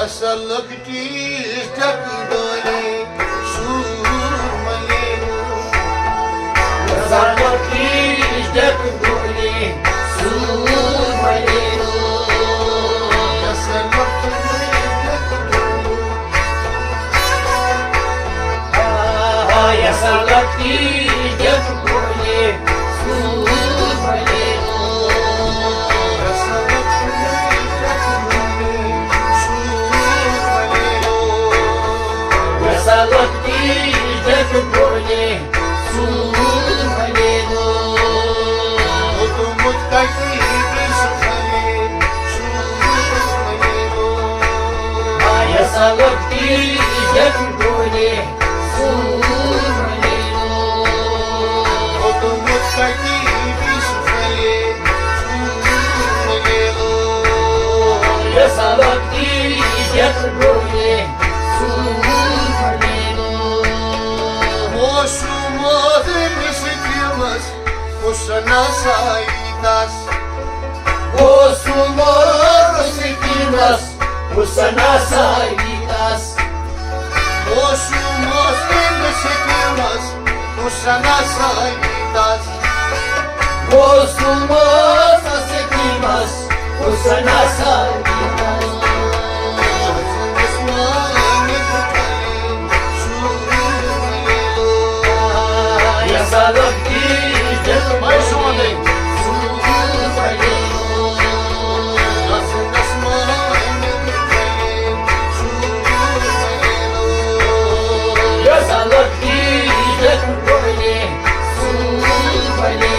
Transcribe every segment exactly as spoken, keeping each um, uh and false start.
سۄ لۄکٹی ڈٮ۪کہٕ ڈولے سوٗر ملے۔ سۄ لۄکٹی ڈٮ۪کہٕ ڈولے سوٗر ملے۔ سۄ لۄکٹی ڈٮ۪کہٕ ڈولے۔ آ، یۄسہ لۄکٹی ڈٮ۪کہٕ ڈولے سوٗر ملے۔ یۄسہ لۄکٹی ڈٮ۪کہٕ ڈولے سوٗر ملے۔ ووتمُت کتہِ سُہ پھلے سوٗر ملے۔ یۄسہ لۄکٹی ڈٮ۪کہٕ ڈولے سوٗر ملے۔ ووتمُت کتہِ سُہ پھلے سوٗر ملے۔ یۄسہ لۄکٹی ڈٮ۪کہٕ ڈولے سوٗر ملے۔ موسم اوس أمِس دیمس، حسن آسا ییٖتس۔ موسم اوس أمِس دیمس، حسن آسا ییٖتس۔ موسم اوس أمِس دیمس، حسن آسا ییٖتس۔ موسم اوس أمِس دیمس، حسن آسا ییٖتس۔ یۄسہ لۄکٹی ڈٮ۪کہٕ ڈولے سوٗر ملے۔ یۄسہ لۄکٹی ڈٮ۪کہٕ ڈولے سوٗر ملے۔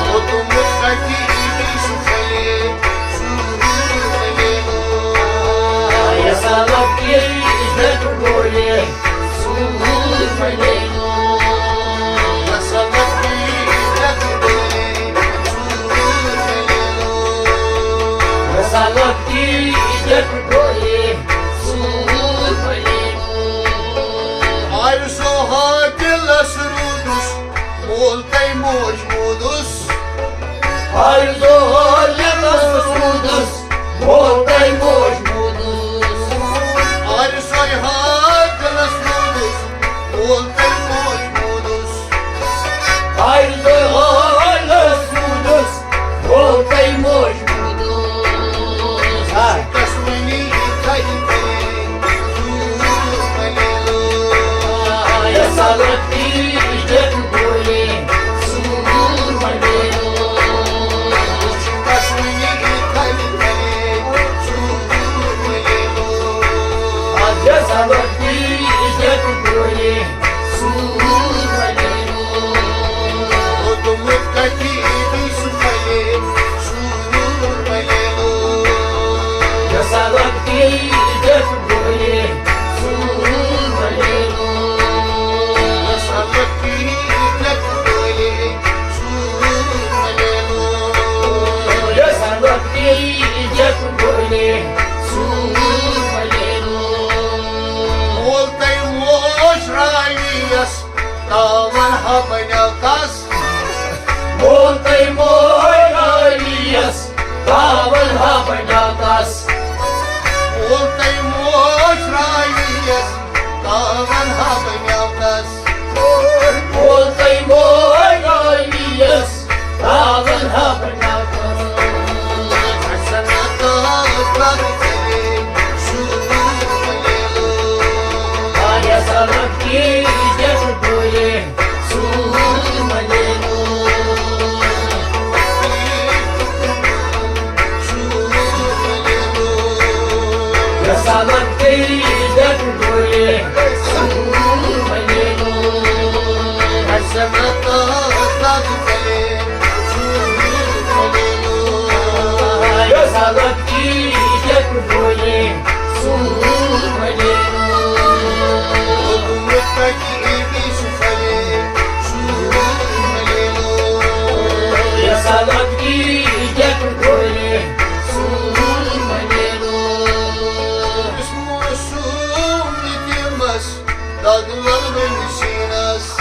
ووتمُت کتہِ سُہ پھلے سوٗر ملے۔ یۄسہ لۄکٹی ڈٮ۪کہٕ ڈولے سوٗر ملے۔ یۄسہ لۄکٹی ڈٮ۪کہٕ ڈولے سوٗر ملے۔ یۄسہ لۄکٹی ڈٮ۪کہٕ ڈولے سوٗر ملے۔ آرزو ہا دِلس روٗدُس، مول تۄہہِ موج موٗدُس۔ آرزو ہا دِلس روٗدُس، مول تۄہہِ موج موٗدُس۔ آرزو ہا دِلس روٗدُس، مول تۄہہِ موج موٗدُس۔ آرزو ہا دِلس روٗدُس، مول تۄہہِ موج موٗدُس۔ آ۔ شِکس وۄنی تھَوِ تھَوِ سوٗر ملے۔ یۄسہ لۄکٹی ڈٮ۪کہٕ ڈولے سوٗر ملے۔ شِکس وۄنی تھَوِ تھَوِ سوٗر ملے۔ یۄسہ لۄکٹی ڈٮ۪کہٕ ڈولے سوٗر ملے۔ ووتمُت کتہِ سُہ پھلے سوٗر ملے۔ یۄسہ لۄکٹی ڈٮ۪کہٕ ڈولے سوٗر ملے۔ یۄسہ لۄکٹی ڈٮ۪کہٕ ڈولے سوٗر ملے۔ یۄسہ لۄکٹی ڈٮ۪کہٕ ڈولے سوٗر ملے۔ مول تۄہہِ موج راوی یس، تاوَن ہا بنیٛاو تس۔ مول تۄہہِ موج راوی یس، تاوَن ہا بنیٛاو تس۔ مول تۄہہِ موج راوی یس، تاوَن ہا بنیٛاو تس۔ مول تۄہہِ موج راوی یس، تاوَن ہا بنیٛاو تس۔ حسن تس لگ چلے سوٗر ملے۔ آ یۄسہ لۄکٹی ڈٮ۪کہٕ ڈولے سوٗر ملے۔ یۄسہ لۄکٹی ڈٮ۪کہٕ ڈولے سوٗر ملے۔ حسن تس لگ چلے سوٗر ملے۔ یۄسہ لۄکٹی ڈٮ۪کہٕ ڈولے سوٗر ملے۔ ووتمُت کتہِ سُہ پھلے سوٗر ملے۔ یۄسہ لۄکٹی ڈٮ۪کہٕ ڈولے سوٗر ملے۔ أمِس موسوٗم یتیٖمس دگ للوٕنۍ سیٖنس۔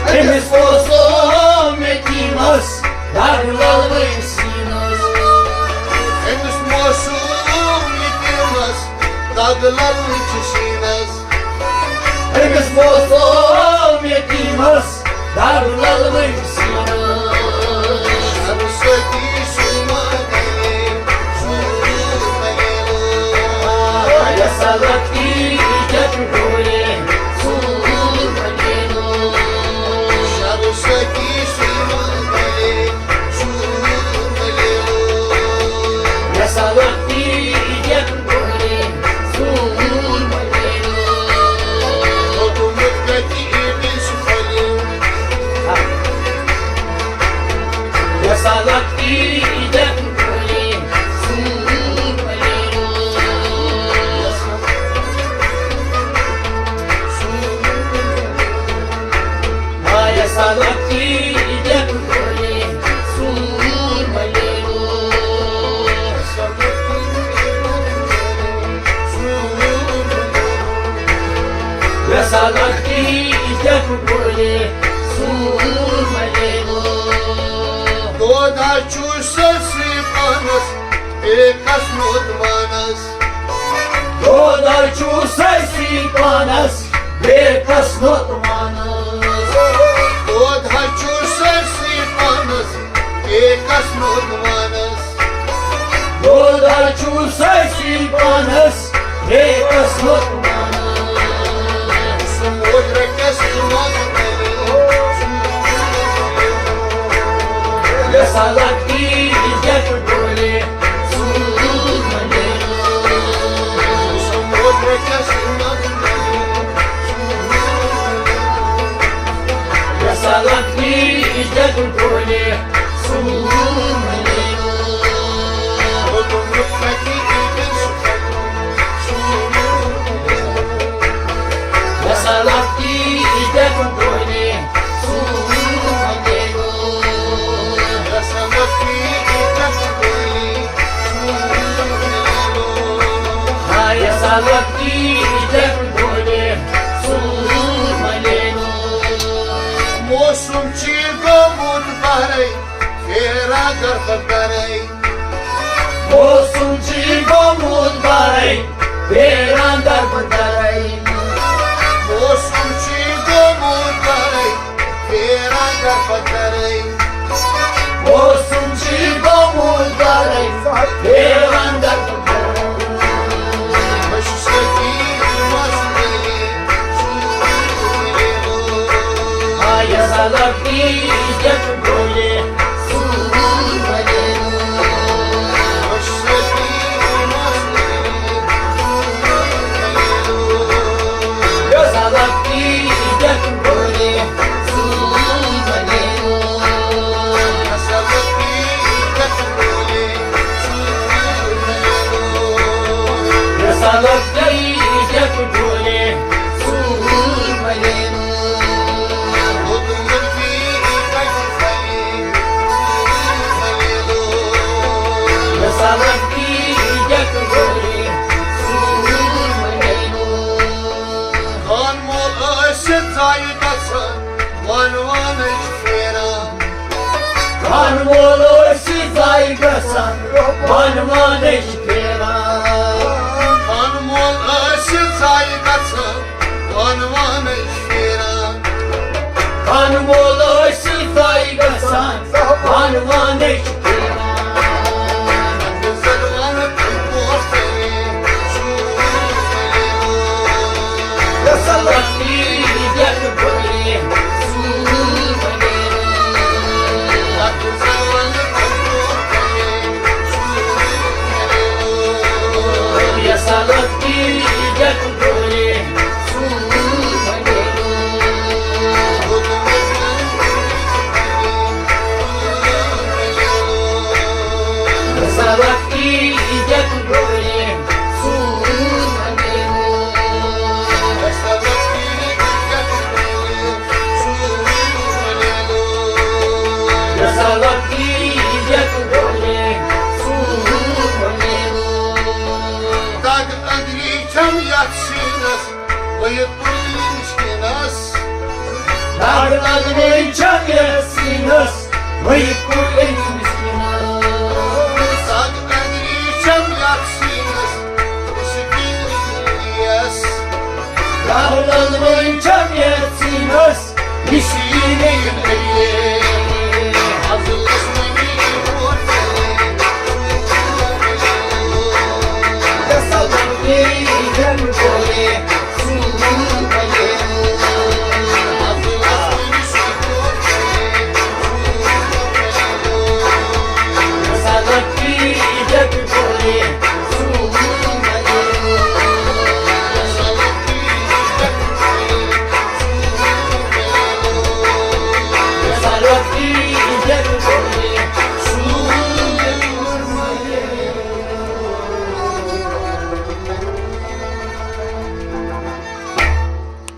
أمِس موسوٗم یتیٖمس دگ للوٕنۍ سیٖنس۔ أمِس موسوٗم یتیٖمس للوٕچ سیٖنس۔ أمِس موسوم یتیٖمس دارُ للوٕچ سیٖنس۔ شرٕ سۭتی سُلمہٕ دِلہِ سوٗر ملیلو۔ آیا سلک تی جت ڈولے سوٗر ملیلو۔ شرٕ سۭتی سُلمہٕ دِلہِ سوٗر ملیلو۔ یا سلک تی جت ڈولے سوٗر ملیلو۔ توٚتُمُت کتہِ أمِس پھۄلہِ۔ یا سلک تی جت ڈولے سوٗر ملیلو۔ آیا سلک تی جت ڈولے سوٗر ملیلو۔ یا سلک تی جت ڈولے سوٗر ملیلو۔ دود ہا چھُ سٲرسٕے پانس بیٚیہِ کس نوتوانس۔ دود ہا چھُ سٲرسٕے پانس بیٚیہِ کس نوتوانس۔ دود ہا چھُ سٲرسٕے پانس بیٚیہِ کس نوتوانس۔ دود ہا چھُ سٲرسٕے پانس بیٚیہِ کس نوتوانس۔ سُہ موج رٹس منٛز یۄسہٕ لۄکٹی جت ڈولے سوٗر ملیلو۔ سُہ موج رٹس منٛز یۄسہٕ لۄکٹی جت ڈولے سوٗر ملیلو۔ یۄسہٕ لۄکٹی جت ڈولے سوٗر ملیلو۔ ہاے سلک تی جت ڈولے سوٗر ملیلو۔ موسم چھُ گوٚمُت بہرے، پھیران در بدرے۔ موسم چھُ گوٚمُت بہرے، پھیران در بدرے۔ موسم چھُ گوٚمُت بہرے، پھیران در بدرے۔ موسم چھُ گوٚمُت بہرے، پھیران در بدرے۔ بہٕ چھُس یتیٖم مسلہٕ۔ آیا سلک تی جت ڈولے سوٗر ملیلو۔ یۄسہٕ لۄکٹی جت ڈولے سوٗر ملیلو۔ یۄسہٕ لۄکٹی جت ڈولے سوٗر ملیلو۔ یۄسہٕ لۄکٹی جت ڈولے سوٗر ملیلو۔ خان مول ٲسِتھ زایہِ گژھان، وان وانٕچ پھیران۔ خان مول ٲسِتھ زایہِ گژھان، وان وانٕچ پھیران۔ خان مول ٲسِتھ زایہِ گژھان، وان وانٕچ پھیران۔ خان مول ٲسِتھ زایہِ گژھان، وان وانٕچ پھیران۔ دگ أنٛدری چھم یتھ سیٖنس، وۄنۍ یِتھ پٲٹھۍ مِشکِنس۔ دگ أنٛدری چھم یتھ سیٖنس، وۄنۍ یِتھ پٲٹھۍ